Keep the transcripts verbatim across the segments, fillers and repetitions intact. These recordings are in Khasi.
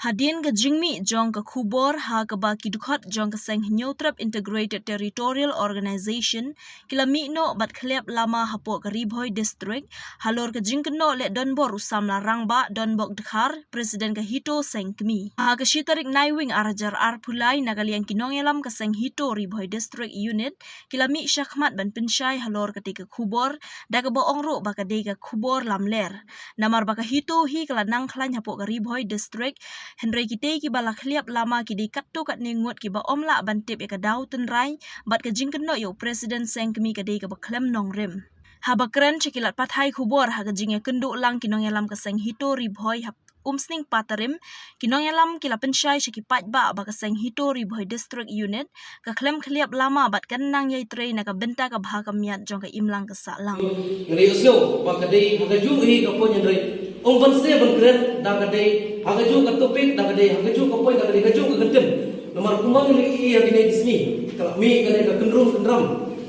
Hadien ka jingmih jong ka khubor ha kaba ki dkhot jong ka seng Hynñiewtrep Integrated Territorial Organization ki la mih noh bad khliap lama hapoh ka Ri Bhoi District halor ka jingkynnoh leh donbor u samla rangbah Donbok Dkhar, President ka HITO Seng Kmie. Ha ka shi tarik Naiwieng ar hajar arphew lai, na ka liang ki nongïalam ka seng HITO Ri Bhoi District Unit ki la mih shakhmat ban pynshai halor katei ka khubor, da kaba ong ruh ba ka dei ka khubor lamler. Namar ba ka HITO hi ka la nang khlaiñ hapoh ka Ri Bhoi District, hynrei kitei kiba la khliap lama ki dei katto katne ngut kiba ym lah ban tip ïa ka daw tynrai bad ka jingkynnoh ïa u President Seng Kmie ka dei kaba khlem nongrim. Haba kren sha ki lad pathai khubor ha ka jingïakynduh lang ki nongïalam ka seng HITO Ri Bhoi ha Umsning Patarim, ki nongïalam ki la pynshai sha ki paidbah ba ka seng HITO Ri Bhoi District Unit ka khlem khliap lama bad kan nang ïai trei na ka bynta ka bha ka miat jong ka imlang ka sahlang. Nga la ïohsngew ba ka dei ha kajuh hi ka point, hynrei ym ban sngewbha ban kren da ka dei ha kajuh ka topic, da ka dei ha kajuh ka point, da ka dei kajuh ka kyntien. Namar kumba ngi la ïohi ha kine ki sngi, ka la mih kane ka kynrum kynram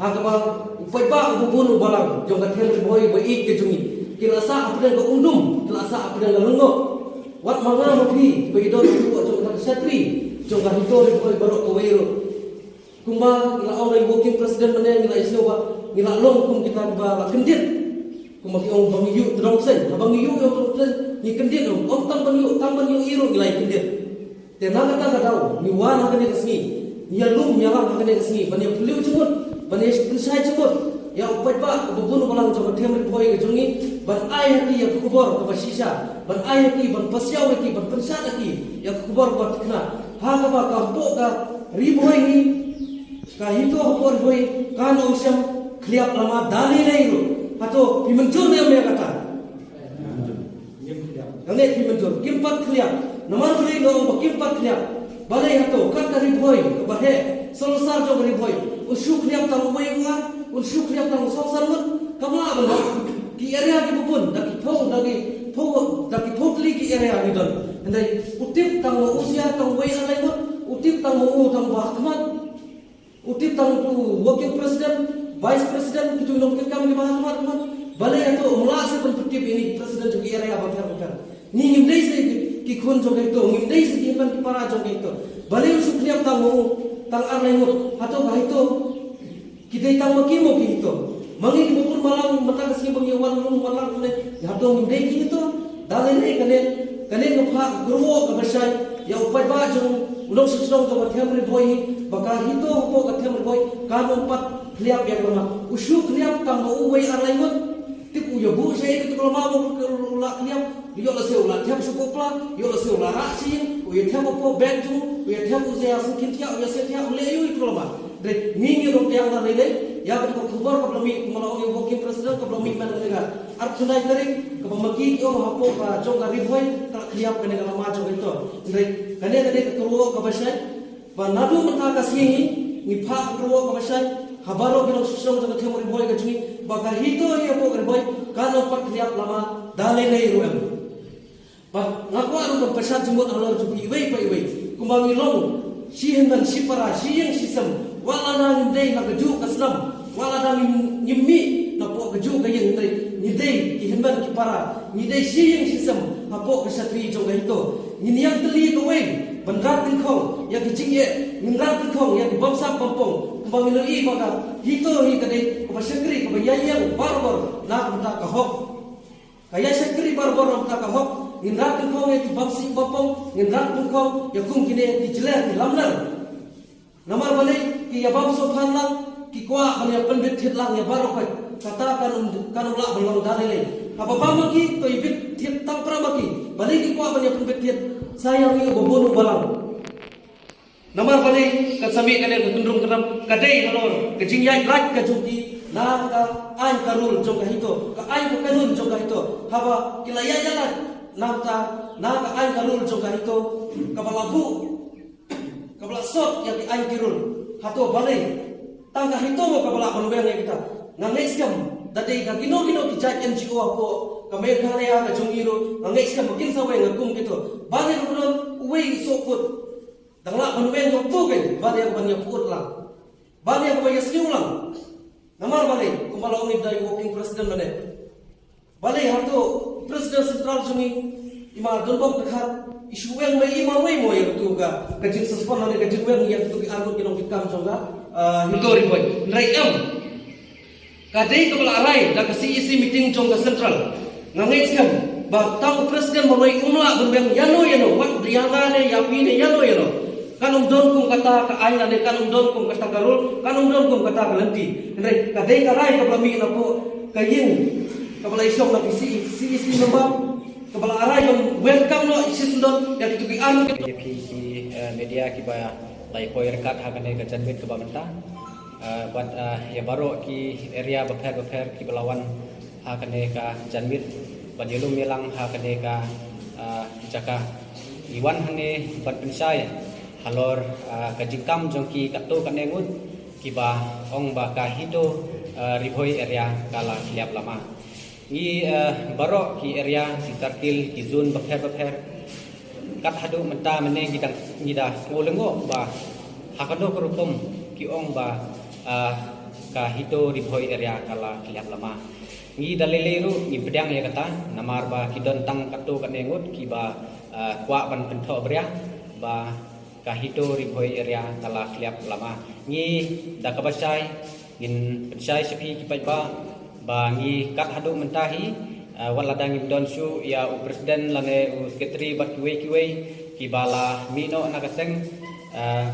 ha kaba u paidbah uba bun u balang jong ka them Ri Bhoi ba ïeit ka jong ngi ki la sah hapdeng ka umdum, ki la sah hapdeng ka lyngngoh. Wat ma nga ma phi ba i don hapoh jong ka shakri jong ka HITO Ri Bhoi baroh kawei ruh. Kumba ngi la ong, ngi working president mynne, ngi la ïohsngew ba ngi la long kum kita kiba la kyndit. Kumba ki ong ba ngi ïuh tdong bseiñ, haba ngi ïuh ïa u tdong bseiñ ngi kyndit ruh. Ym tang ban ïuh, tang ban ïohi ruh ngi la ïa kyndit. Te na kata ka daw ngi wan ha kane ka sngi, ngi ïalum ïalang ha kane ka sngi ban ïa phylliew jingmut, ban ïa pynshai jingmut ïa u paidbah uba bun u balang jong ka them Ri Bhoi ka jong ngi, ban ai ha ki ïa ka khubor kaba shisha, ban ai ha ki, ban pasiaw ha ki, ban pynshad ha ki ïa ka khubor kaba thikna. Ha kaba ka hapoh ka Ri Bhoi hi, ka HITO hapoh Ri Bhoi kan ym shym khliap lama da lei lei ruh. Hato phi mynjur ne em ïa kata? Hangne phi mynjur, kim pat khliap. Namar balei nga ong ba kim pat khliap? Balei hato kat ka Ri Bhoi kaba heh, songsar jong ka Ri Bhoi, un shu khliap tang uwei u ar, un shu khliap tang u songsar ngut? Kam lah ban long. Ki area kiba bun, da ki phew, da ki phew, da ki phew tylli ki area ki don. Hynrei u tip tang ma u sha tang uwei ar lai ngut, u tip tang ma u tang ba khmat. U tip tang utu working president, vice president, kitu nongkitkam kiba ha khmat khmat. Balei hato um lah shuh ban pyntip ïa ini president jong ki area bapher bapher? Ngi ngim dei shuh ki khun jong ka HITO, ngim dei shuh ki hynmen ki para jong ka HITO. Balei u shu khliap tang ma u tang ar lai ngut? Hato ka HITO ki dei tang ma ki mo ki HITO? Ma ngi kiba bun balang mynta ka sngi ba ngi wan lum wan lang ne, hato ngim dei ki HITO? Da lei lei kane, kane nga phah ka kyrwoh kaba shai ïa u paidbah jong u nongshnong jong ka them Ri Bhoi hi, ba ka HITO hapoh ka them Ri Bhoi kan ym pat khliap ïa ka lama. U shu khliap tang ma uwei ar lai ngut. Tip u ïa buh shaei katu ka lama ba u la khliap? Ïoh lehse u la thep sha u pla, ïoh lehse u la rah sha ïing, u ïa thep hapoh bag jong u, u ïa thep u ïa sngewthiah, u ïa sngewthiah, u leh aïu ïa katu ka lama? Dei ngi ngi ruh pdiang da lei lei ïa katu ka khubor kaba la mih, kumba la ong ïa u working president, kaba la mih mynta ka ar khyndai tarik, kaba ma ki ki ong hapoh ka jong ka Ri Bhoi ka la khliap kane ka lama jong ka HITO. Hynrei kane ka dei ka kyrwoh kaba shai ba naduh mynta ka sngi ngi phah ka kyrwoh kaba shai ha baroh ki nongshnong jong ka them Ri Bhoi ka jong ngi ba ka HITO hi hapoh ka Ri Bhoi kan ym pat khliap lama da lei lei ruh em. Bad nga kwah ruh ban pynshad jingmut halor jong phi iwei pa iwei. Kumba ngi long shi hynmen shi para, shi ïing shi sem, wat lada ngim dei na kajuh ka snam, wat lada ngim, ngim mih napoh kajuh ka ïing, hynrei ngi dei ki hynmen ki para, ngi dei shi ïing shi sem hapoh ka shakri jong ka HITO. Ngin ïeng tylli kawei ban rat tyngkhong ïa ki jingeh, ngin rat tyngkhong ïa ki bamsap bampong. Kumba ngi la ïohi ba ka HITO hi ka dei kaba shakri kaba ïaïeng barabor na ka bynta ka hok. Ka ïa shakri barabor na ka bynta ka hok, ngin rat tyngkhong ïa ki bamsih bampong, ngin rat tyngkhong ïa kum kine ki jylliew ki lamler. Namar balei? Ki ïa bam sngewthuh lang, ki kwah ban ïa pynbit thied lang ïa baroh kawei. Kata kan ym, kan ym lah ban long da lei lei. Haba bam ma ki, to ïa bit thied tang para ma ki. Balei ki kwah ban ïa pynbit thied? Sa ïa ngi uba bun u balang. Namar balei? Kan sa mih kane ka kynrum kynram, ka dei halor ka jingïaid lait ka jong ki na ka aiñ ka rule jong ka HITO, ka aiñ ka kanun jong ka HITO. Haba ki la ïaid ïalait na ka, na ka aiñ ka rule jong ka HITO, kaba la buh, kaba la sot ïa ki aiñ ki rule. Hato balei tang ka HITO mo kaba lah ban weng ïa kita? Nga ngeit skhem da dei da kino kino ki jait N G O hapoh ka Meghalaya ka jong ngi ruh, nga ngeit skhem ba kin sa weng ïa kum kito. Balei ruh ban uwei u sohput? Dang lah ban weng ïa uto keiñ, ban ïa, ban ïa pyut lang, ban ïa kaba ïa sniew lang. Namar balei? Kumba la ong i da i working president mynne. Balei hato president central jong ngi Ima don bok dkhar, i shu weng mai ima wei mo ïa katu ka, ka jingsuspend lane ka jingweng ïa katu ki arngut ki nongkitkam jong ka, ah, HITO Ri Bhoi. Hynrei em. Ka dei kaba la rai da ka C E C meeting jong ka Central. Nga ngeit skhem ba tang u president marwei um lah ban weng ïano ïano, wat ïa nga ne ïa phi ne ïano ïano. Kan ym don kum kata ka aiñ lane kan ym don kum kata ka rule, kan ym don kum kata ka lynti. Hynrei ka dei ka rai kaba la mih napoh ka ïing kaba la ïashong na ka C E C member. Kaba la arai ban welcome noh i shisien don ïa kitu ki arngut. Ïa phi ki, eh, media kiba la ïa poi ryngkat ha kane ka janmiet kaba mynta. Eh, bad, eh, ïa baroh ki area bapher bapher kiba la wan ha kane ka janmiet ban ïalum ïalang ha kane ka, eh, jaka. Ngi wan hangne ban pynshai halor, eh, ka jingkam jong ki katto katne ngut kiba ong ba ka HITO, eh, Ri Bhoi area ka la khlieh lama. Ngi, eh, baroh ki area, ki circle, ki zone bapher bapher. Kat haduh mynta mynne ngi dang, ngi da sngew lyngngoh ba ha kano ka rukom ki ong ba, eh, ka HITO Ri Bhoi area ka la khlieh lama. Ngi da lei lei ruh ngim pdiang ïa kata, namar ba ki don tang katto katne ngut kiba, eh, kwah ban pynthoh bria ba ka HITO Ri Bhoi area ka la khlieh lama. Ngi da kaba shai ngin pynshai sha phi ki paidbah ba ngi kat haduh mynta hi, eh, wat lada ngim don shuh ïa u president lane u secretary bad kiwei kiwei kiba la mih noh na ka seng, eh,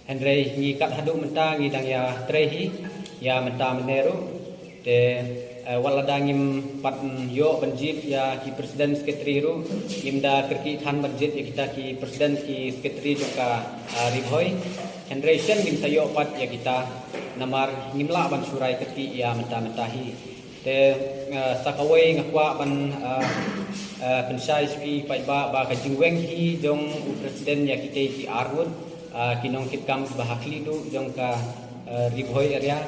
hynrei ngi kat haduh mynta ngi dang ïa trei hi ïa mynta mynne ruh. Te, eh, wat lada ngim pat, mm, ïoh ban jied ïa ki president secretary ruh, ngim da kyrkieh than ban jied ïa kita ki president ki secretary jong ka, ah, Ri Bhoi. Hynrei shen ngim sa ïoh pat ïa kita namar ngim lah ban shu rai kyrkieh ïa mynta mynta hi. Te, eh, sa kawei nga kwah ban, eh, eh, pynshai sha phi paidbah ba ka jingweng hi jong u president ïa kitei ki arngut, eh, ki nongkitkam ba ha khlieh duh jong ka, eh, Ri Bhoi area.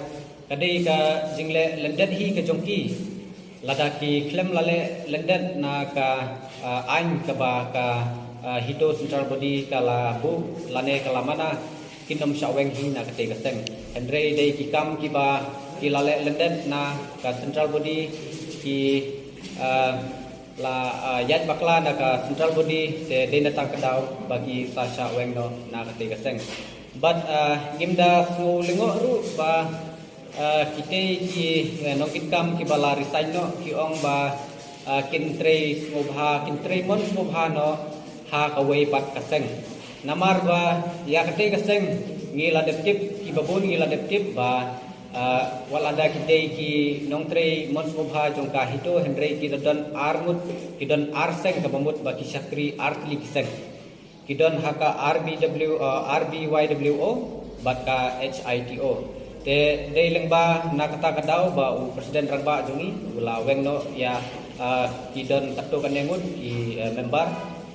Ka dei ka jingleh lyndet hi ka jong ki. Lada ki khlem la leh lyndet na ka, ah, aiñ kaba ka, ah, HITO Central Body ka la buh lane ka la mana, kin ym shah weng hi na katei ka seng. Hynrei dei ki kam kiba ki la leh lyndet na ka Central Body ki, ah, la, ah, ïaid bakla na ka Central Body te dei na tang ka daw ba ki sa shah weng noh na katei ka seng. Bad, ah, ngim da sngew lyngngoh ruh ba, ah, kitei ki, eh, nongkitkam kiba la resign noh ki ong ba, ah, kin trei sngewbha, kin trei mon sngewbha noh ha kawei pat ka seng. Namar ba ïa katei ka seng ngi la dep tip, kiba bun ngi la dep tip ba, ah, wat lada kitei ki nongtrei mon sngewbha jong ka HITO hynrei ki la don ar ngut, ki don ar seng kaba mut ba ki shakri ar tylli ki seng. Ki don ha ka R B W, uh, R B Y W O bad ka H I T O. Te dei lyngba na kata ka daw ba u president rangbah jong ngi u la weng noh ïa, uh, ki don katto katne ngut ki, uh, member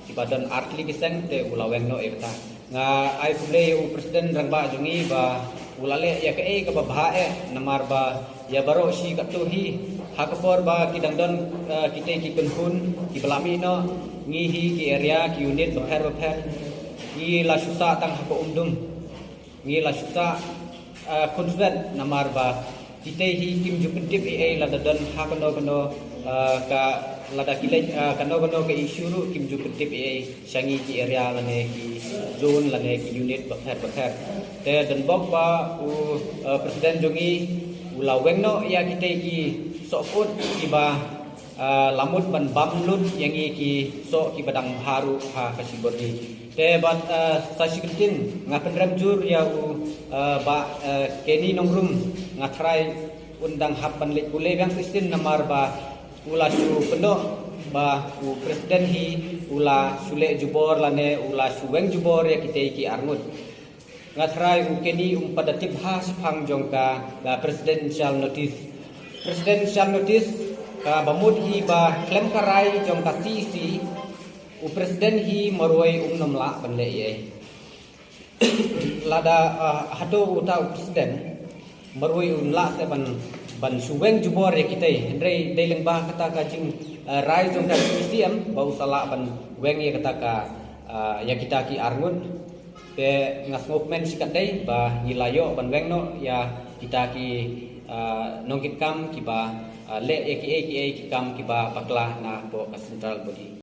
kiba don ar tylli ki seng te u la weng noh ïa kata. Nga ai khublei ïa u president rangbah jong ngi ba u la leh ïa kaei kaba bha eh namar ba ïa baroh shi katto hi ha ka por ba ki dang don, eh, kitei ki kynhun kiba la mih noh, ngi hi ki area ki unit bapher bapher ngi la shu sah tang ha ka umdum, ngi la shu sah, eh, khunswet namar ba kitei hi kim ju pyntip ei ei lada don ha kano kano, eh, ka lada ki leit, eh, kano kano ka issue ruh kim ju pyntip ei ei sha ngi ki area lane ki zone lane ki unit bapher bapher. Te don bok ba u, eh, president jong ngi u la weng noh ïa kitei ki sohkut kiba, eh, la mut ban bam lut ïa ngi ki soh kiba dang bha ruh ha ka shibun hi. Te bad, eh, sa shi kyntien nga pynrem jur ïa u, eh, bah, eh, Kenny Nongrum, nga tharai un dang hap ban leit pule biang shisien namar ba u la shu pyndoh ba u president hi u la shu leh jubor lane u la shu weng jubor ïa kitei ki arngut. Nga tharai u Kenny um pat da tip bha shaphang jong ka, ka presidential notice. Presidential notice kaba mut hi ba khlem ka rai jong ka C E C, u president hi marwei um nym lah ban leh ei ei. Lada, ah, hato uta u president marwei un lah seh ban, ban shu weng jubor ïa kitei. Hynrei dei lyngba kata ka jing, ah, rai jong ka C E C em ba u sa lah ban weng ïa kata ka, ah, ïa kita ki arngut. Te nga sngewkmen shikatdei ba ngi la ïoh ban weng noh ïa kita ki, ah, nongkitkam kiba, ah, leh ïa kiei kiei ki kam kiba bakla na poh ka central body.